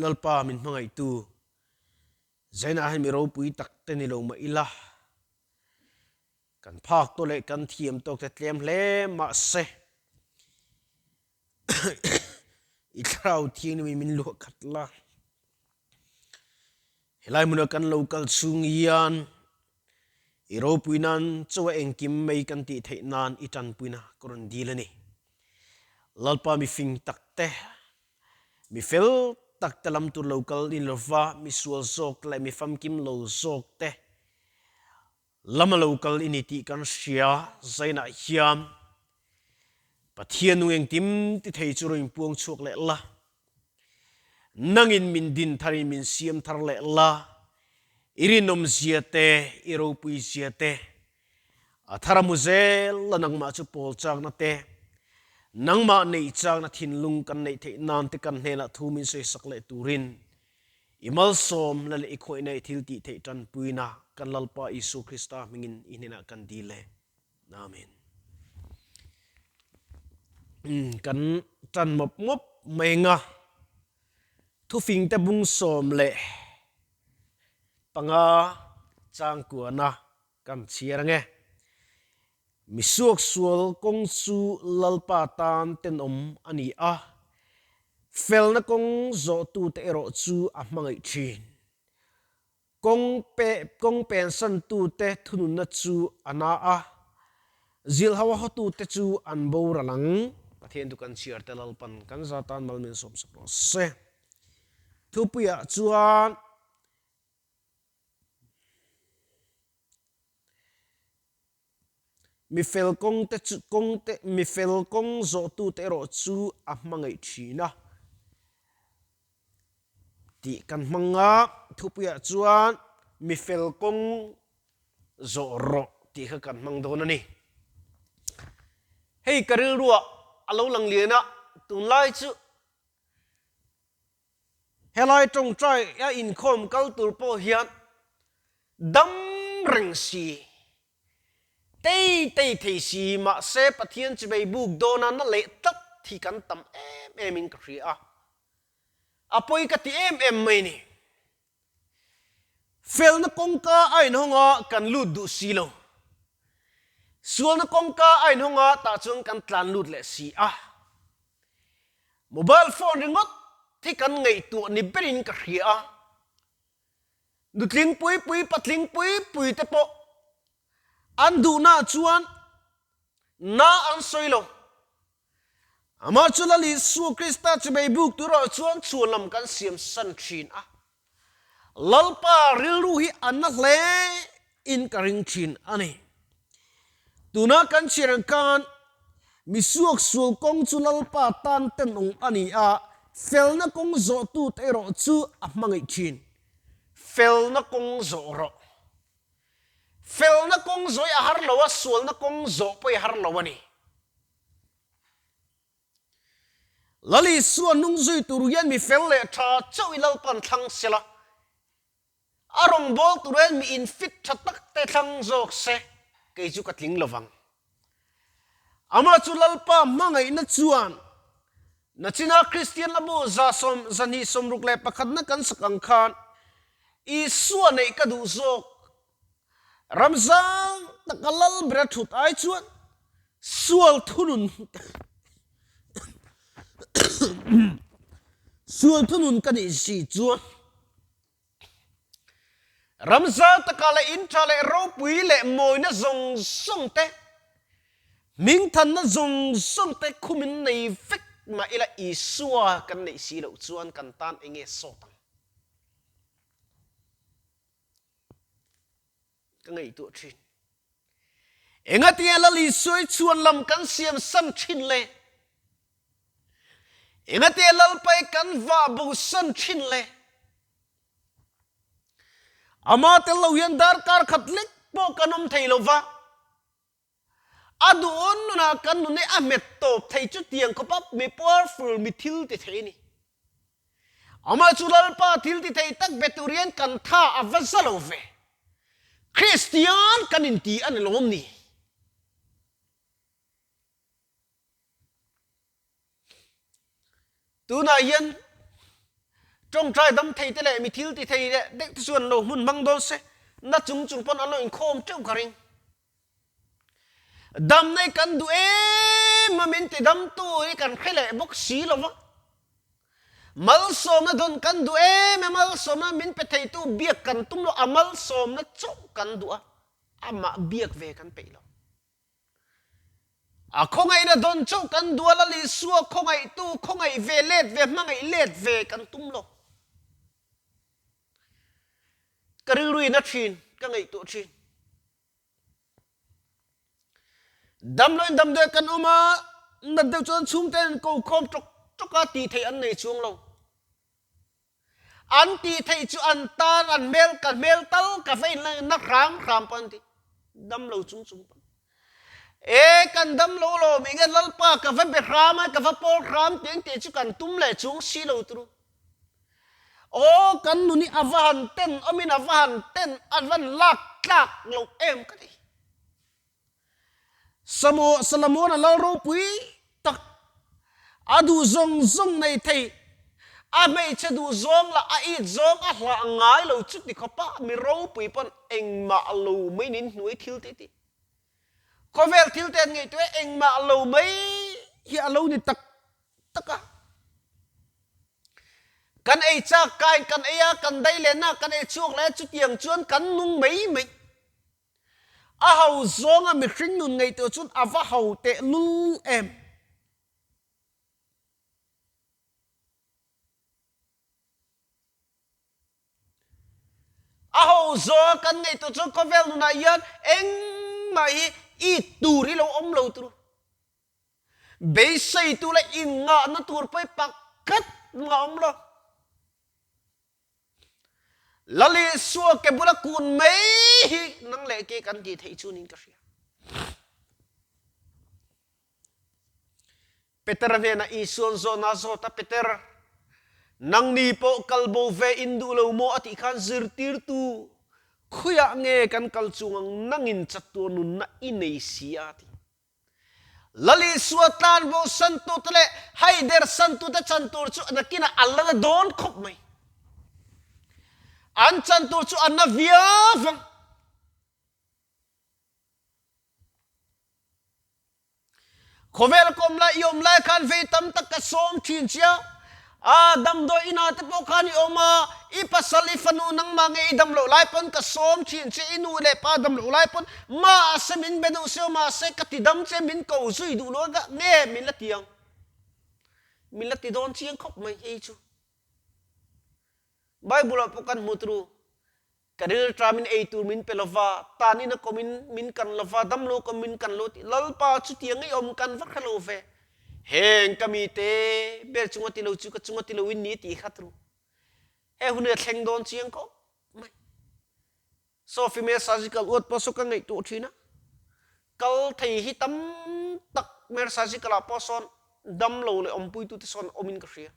Lalpa min hmangaihtu Zainah hian mi ropui tak te ni lo mah ila, kan phak tawh leh kan thiam tawk te tlem hle mahse i thlarau thianghlim in min luah khat la. Helai hmuna kan lo kal chhung hian i ropui nan chaw a engkim mai kan tih theih nan i tanpuina ka rawn dil a ni. Lalpa mi fing tak te, mi fel tak te lam tur lo kal in lova mi sual zawk leh mi famkim lo zawk te Lama lo kal i ni tih kan hria, Zainah hian Pathian nung engkim ti thei chu rawn inpuang chhuak leh la, nangin min din tharin min siam thar leh la, i rinawmzia te, i ropuizia te, a thar a hmu zel la nangmah chu pawl chakna te, nangmah neih chakna thinlung kan neih theih nan te kan hnenah thu min sawisak leh turin I malsawm la leh i khawihna i thil tih theih tanpuina kan Lalpa Isua Krista hmingin i hnenah kan dil e. Amen. Kan tan mawp mawp mai anga thufingte bung 15 changkuana kan chhiar ange. Misuaksual kawng chu Lalpa tan tenawm a ni a, felna kawng zawhtute erawh chu a hmangaih thin. Kawng pe kawng pensantute thununna chu a na a, zilhau a hawtute chu an boral ang. Pathian chu kan chhiar te Lalpan kan za tan mal min sawmsak rawh se. Thupuiah chuan. Mi fel kawng te chu kawng te mi fel kawng zawhtu te erawh chu a hmangaih thin a tih kan hmang a, thupuiah chuan mi fel kawng zawh rawh tih kha kan hmang dawn a ni. Hei ka rilruah a lo lang lian a, tunlai chu Helai tawngtai a inkhawm kal tur pawh hian dam reng si, tei tei thei si mahse Pathian chibei buk dawna na leh tlat hi kan tam em em in ka hria a, a pawi ka ti em em mai ni. Felna kawngka a inhawng a kan lut duh si lo. Sualna kawngka a inhawng a tah chuan kan tlan lut leh si a. Mobile phone ringawt hi kan ngaihtuah ni berin ka hria a. Nutling pui pui patling pui pui te pawh an duhnaah chuan na an sawi lo. Amah chu Lal Isua Krista chimei buk turah chuan chhuanlam kan siam san thin a. Lalpa rilru hi a na hle in ka ring thin a ni. Tuna kan chhiar ang khan mi suaksual kawng chu Lalpa tan tenawng a ni a, felna kawng zawhtute erawh chu a hmangaih thin. Felna kawng zawh rawh. Felna kawng zawh hi a har lo a, sualna kawng zawh pawh hi a har lo a ni. Lal Isua hnung zui tur hian mi fel leh tha chauh i Lalpan thlang sela, a rawngbâwl tur hian mi infit tha tak te thlang zawk se, kei chu ka tling lovang. Amah chu Lalpa hmangaihna chuan nachina Kristian labu 100 261 na kan sak ang khan Isua neih ka duh zawk Ram zang taka lal bera thut ai chuan sual thunun sual thunun ka nih si chuan ram zang taka leh in tha leh ropui leh mawina zawng zawng te hmingthanna zawng zawng te khumin nei vek mah ila Isua kan neih si loh chuan kan tan eng nge sawt ang? Ka ngaihtuah thin. Engatinge Lal Isua chhuan lam kan siam san thin le? Engatinge Lalpa kan vah bo san thin le? Ama tel lo hian darkar khat lek pawh kan awm thei lo va. A duh nunah kan nun hi a hmet tawp thei chu tiang khawpa mi powerful, mi thil ti thei a ni. Amah chu Lalpa thil ti thei tak be tur hian kan tha a va za lo ve. Kristian kan inti a ni lawm ni? Tunah hian Tawngtai dam thei te leh mi thil ti thei leh deuh te chuan lo hmun hmang dawn se, na chung chung pawn an lo inkhawm teuh ka ring. Damna hi kan duh em a, min ti damtu hi kan hre leh bawk si lo va. Malsawmna dawn kan duh em a, malsawmna min pe theitu biak kan tum lo, a malsawmna chauh kan duh a, amah biak ve kan peih lo. A khawngaihna dawn chauh kan duh a, Lal Isua khawngaihtu khawngaih ve let ve hmangaih let ve kan tum lo. Ka rilruin a thin, ka ngaihtuah thin. Damloin damdawi kan awm a, nat deuh chuan chhungte an ko khawm tawk tawk a, tih theih an nei chuang lo. An tih theih chu an tan an hmel ka hmel tal ka va in na hram hram pawh an ti. Damlo chung chung pawh. E kan damlo lo mi nge Lalpa ka va be hram a, ka va pawl hram tiang tih chu kan tum leh chung si lo turu. Aw kan nun hi a va han ten awmin a va han ten a van lak tlak loh em ka ti. Samo Salamona lal ropui tak a duh zawng zawng nei thei a hmeichhe duh zawng lah a it zawng a hlah ngai lo chuti khawpa mi ropui pawn engmah lo mai nin hnuai thil te ti. Khawvel thil te an ngaihtuah e engmah lo mai hi a lo ni tak tak a. Kan ei chak kain kan ei a, kan dai len a, kan ei chhuak leh a, chutiang chuan kan nung mai mai. A ho zawnga mihring nun ngaihtuah chuan a va ho tehlul em. A ho zawnga kan ngaihtuah chuan khawvel nunah hian engmah hi it tur hi lo awm lo tur. Beiseitu leh inngahna tur pawh hi pakhat mah a awm lo. Lal Isua ke bula kun mai hi nang leh ke kan tih theih chu niin ka hria. Petera hnenah Isua'n zawhna a zawt a, Peter, nangni pawh kal bo ve in duh lo maw? a tih khan zirtirtu khawiah nge kan kal chung ang nangin chatuah nunna i nei si a? a ti. Lal Isua tlanbo santute leh haider santute chan tur chu nakinah a la na dawn khawp mai. An chan tur chu a na viau vang. Khawvel ka awm lai, i awm lai khan vei tam tak ka sawm thin che a. A, damdawi inah te pawh khan i awm a, i pasal, i fanu nangmah nge i dam loh lai pawn ka sawm thin che, i nu leh pa dam loh lai pawn mahse min be duh sio, mahse ka ti dam che, min ko zui duh lo a, nge min la ti ang? Min la ti dawn chiang khawp mai hei chu. Bible ah pawh kan hmu turu, Ka rilṭamin ei tur min pe lova, tanin a kawmin min kan lova, damlo kawm min kan lo tih Lalpa chutiang i awm kan va hre lo ve. Heng ka mite ber chunga ti lo chu ka chunga ti lo in ni tih kha tru. He hun hi a thleng dawn chiang khawp mai. Sophie Mel Surgical uat pawh saw ka ngaihtuah thin a, kal thei hi tam tak Mel Surgical ah pawh sawn damlo leh awmpuitute sawn awmin ka hria.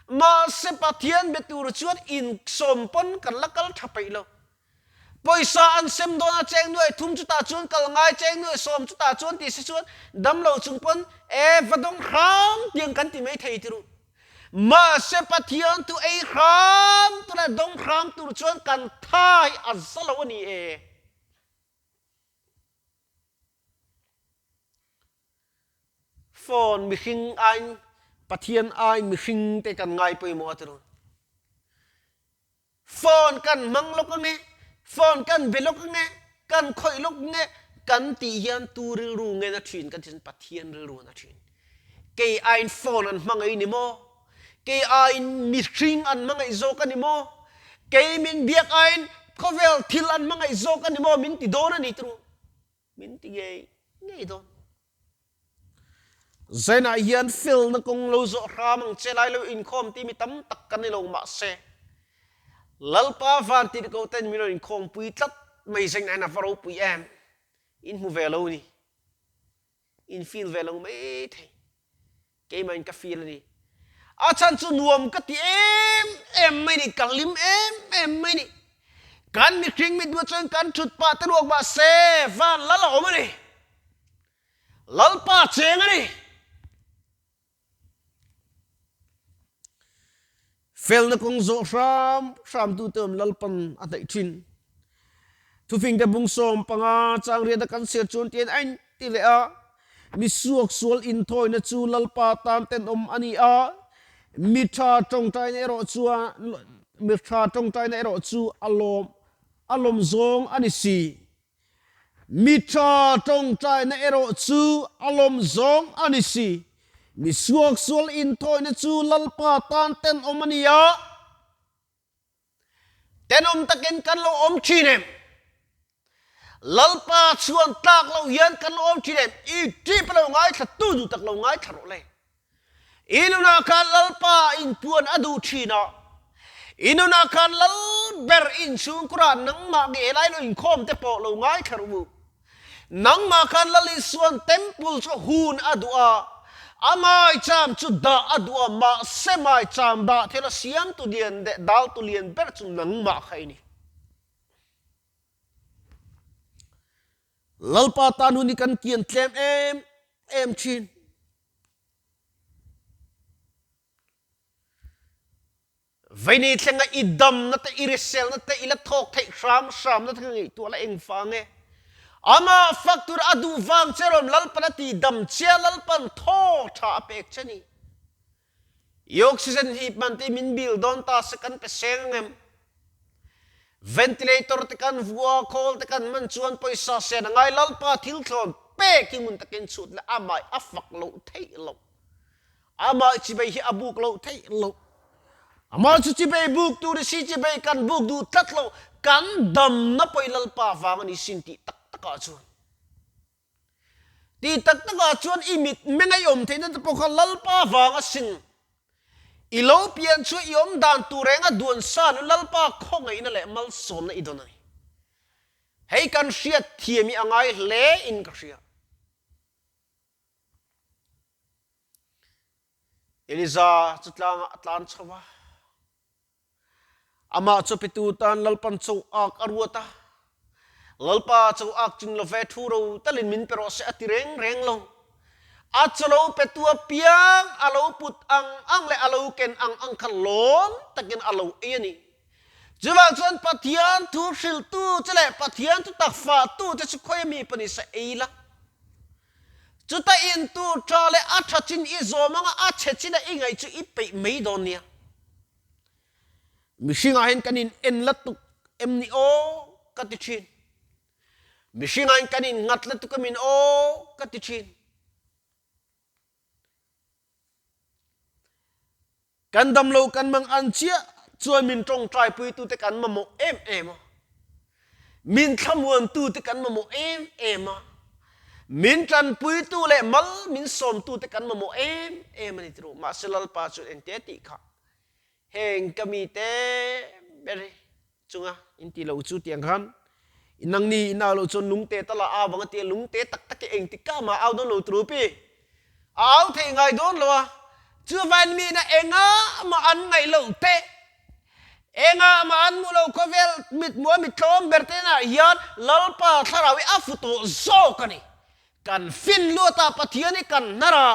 Mahse Pathian be tur chuan insawm pawn kan la kal tha peih lo. Pawisa an sem dawn a cheng nuai thum chutah chuan kal ngai cheng nuai sawm chutah chuan ti se chuan damlo chung pawn e va dawng hram tiang kan ti mai thei tiru. Mahse Pathian thu ei hram tur leh dawng hram tur chuan kan tha hi a za lo a ni e. Phone mihring aiin Pathian aiin mihring te kan ngai pawimawh a tiraw. Phone kan hmang lawk ange, phone kan be lawk ange, kan khawih lawk ange kan tih hian tu rilru nge na thin kan tih chuan Pathian rilru na thin. Kei aiin phone an hmangaih ni maw? Kei aiin mihring an hmangaih zawk a ni maw? Kei min biak aiin khawvel thil an hmangaih zawk a ni maw? Min ti dawn a ni tiraw. Min ti ngei ngei dawn. Zainah hian felna kawng lo zawh hram ang che lai lo inkhawm tih mi tam tak kan ni lo mahse Lalpa van tih ko ten min rawn inkhawm pui tlat mai zainah hian a va ropui em. In hmu ve lo ni. In feel ve lo mai thei. Keimah in ka feel a ni. A chhan chu nuam ka ti em em mai ni, ka hlim em em mai ni. Kan mihring mit hmuh chuan kan thut pah te ruak mah se van lal a awm a ni. Lalpa cheng a ni. Felna kawng zawh hram hram tute awm Lalpan a hnaih thin. Thufingte bung 15 chang riata kan chhiar chuan tiin a inti leh a, Mi suaksual inthawina chu Lalpa tan tenawm a ni a, mi tha tawngtaina erawh chuan mi tha tawngtaina erawh chu a lawm a lawm zawng a ni si. Mi tha tawngtaina erawh chu a lawm zawng a ni si. Mi suaksual inthawina chu Lalpa tan tenawm a ni a. Tenawm takin kan lo awm thin em? Lalpa chuan tlak loh hian kan lo awm thin em? I tip a lo ngaithla tu duh tak lo ngaithla rawh le. I nunah khan Lalpa inpuan a duh thin a, i nunah khan Lal ber inchhungkurah nangmah nge helai lo inkhawm te pawh lo ngaithla rawh u. Nangmah khan Lal Isua'n temple chu hun a duh a, a maicham chu dah a duh a, mahse maicham dah thil a siamtu lian leh daltu lian ber chu nangmah kha i ni. Lalpa tan hun hi kan kian tlem em em thin. Veini thlenga i damna te, i riselna te, i la thawk theih hram hramna te kha ngaihtuah la eng vang e? Amah fak tur a duh vang che rawm Lalpan a ti dam che a, Lalpan thaw tha a pek che ni. I oxygen hip man te min bil dawn ta se kan pe seng ang em? Ventilator te kan vua, khawl te kan man chuan pawisa sen a ngai Lalpa thil thlawn pek hi ngun takin chhut leh amah a fak loh theih loh. Amah chibei hi a buk loh theih loh. Amah chu chibei buk tur i si chibei kan buk duh tlat lo, kan damna pawh i Lalpa vang a ni sin tih tak takah chuan. Tih tak takah chuan i mit meng a i awm theihna te pawh kha Lalpa vang a sin. I lo pian chu i awm dan tur reng a duan sa nu Lalpa khawngaihna leh malsawmna i dawn a ni. Hei kan hriat thiam i a ngai hle in ka hria. Eliza chu tlangah a tlan chho va, amah chu petu tan Lalpan cho ak a ruat a, Lalpa cho ak chin love thu ro talin min pe rawh se a ti reng reng lo. A chaw lo petu apiang a lo put ang ang leh a lo ken ang ang kha lawm takin a lo ei a ni. Chuvang chuan Pathian thu hrilhtu che leh Pathian thu tak fahtu che chu khawi mi pawh ni se ei la. Chuta in tur tha leh a tha chin i zawm anga a chhe chin a i ngaih chu i peih mai dawn nia. Mihringah hian kan in en la tuk em ni aw ka ti thin. Mihringah hian kan in nghat la tuk em in aw ka ti thin. Kan damlo kan mang an chiah chuan min tawngtaipui tute kan mamawh em em a, min thlamuan tute kan mamawh em em a, min tanpuitu leh mal min sawmtute kan mamawh em em a ni tiro. Mahse Lalpa chuan engte tih kha heng ka mite ber hi Chunga in ti lo chu tiang khan nangni in au loh chuan lungte tal a au ang a ti a, lungte tak tak hi engtik kah mah a au dawn lo tur pi a au thei ngai dawn lo a, chuvain mi ina engah mah an ngaih loh te, engah mah an hmuh loh khawvel mithmuh a mittlawm ber te inah hian Lalpa thlarau hi a fu tawh zawk a ni. Kan fin luatah Pathian hi kan hnar a,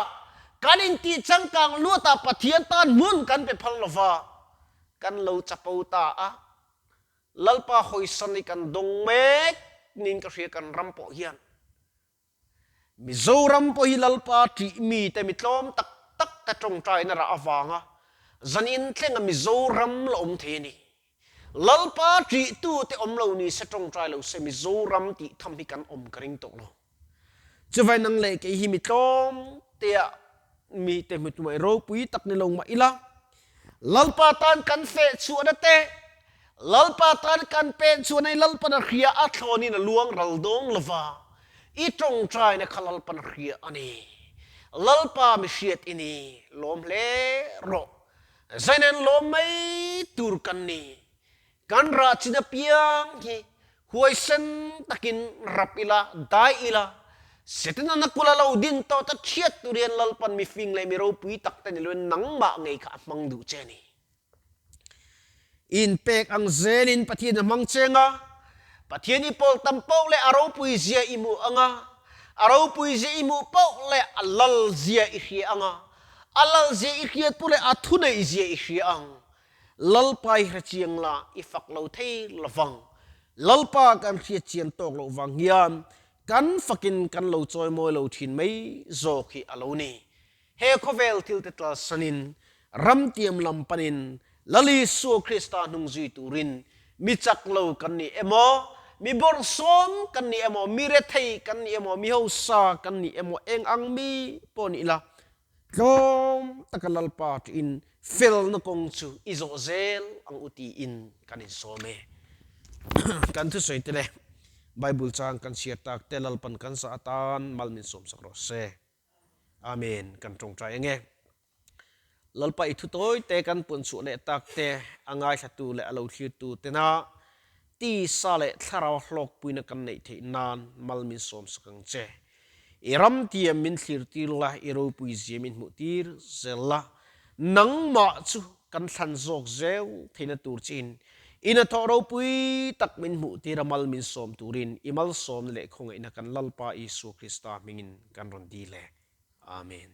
kan intih changkang luatah Pathian tan hmun kan pe phal lova. Kan lo chapo ta a, Lalpa hawisan hi kan dawng mek niin ka hria kan ram pawh hian. Mizoram pawh hi Lalpa ṭih mite mi tlawm tak tak te ṭawngṭaina rah avanga zanin thlenga Mizoram la awm thei a ni. Lalpa ṭihtute awm lo ni se ṭawngṭai lo se Mizoram tih tham hi kan awm ka ring tawh lo. Chuvai nang leh kei hi mi tlawm tea mite hmuhtuai ropui tak ni lo mah ila, Lalpa tan kan feh chhuahna te, Lalpa tan kan pen chhuahna hi Lalpan a hria a thlawnin a luang ral dawng lova, i tawngtaina kha Lalpan a hria a ni. Lalpa mi hriat i ni, lawm hle rawh. Zainen lawm mai tur kan ni. Kan rah chin apiang hi huaisen takin rap ila, dai ila, Setana na kula lo din tawh ta thiat tur hian Lalpan mifing leh mi ropui tak te ni loin nangmah ngei kha a hmang duh che a ni. Inpek ang zelin Pathian a hmang cheng a, Pathian i pawl tam poh leh a ropui zia i hmuh ang a, a ropui zia i hmuh poh leh a lal zia i hria ang a, a lal zia i hriat poh leh a thuneih zia i hria ang. Lalpa i hre chiang la, i fak lo thei lovang. Lalpa kan hriat chian tawk loh vang hian kan fakin kan lo chawimawi lo thin mai zawk hi a lo ni. He khawvel thil te tlalsanin, ramtiam lam panin, Lal Isua Krista hnung zui turin mi chak lo kan ni emaw, mi bawrhsawm kan ni emaw, mi rethei kan ni emaw, mi hausa kan ni emaw, eng ang mi pawh ni ila, tlawm taka Lalpa tiin felna kawng chu i zawh zel ang u tiin kan insawm e. Kan thusawi te leh Bible chang kan chhiar tak te Lalpan kan zah atan mal min sawmsak rawh se. Amen. Kan tawngtai ang e. Lalpa i thu tawi te kan pun chhuah leh tak te a ngaithlatu leh a lo thlirtu tena tisa leh thlarau hlawkpuina kan neih theih nan mal min sawmsak ang che. I ram tiam min thlir tir la, i ropui zia min hmuh tir zel la, nangmah chu kan thlan zawk zel theihna tur chiin i hnathawh ropui tak min hmuh tir a mal min sawm turin i malsawmna leh khawngaihna kan Lalpa Isua Krista hmingin kan rawn dil e. Amen.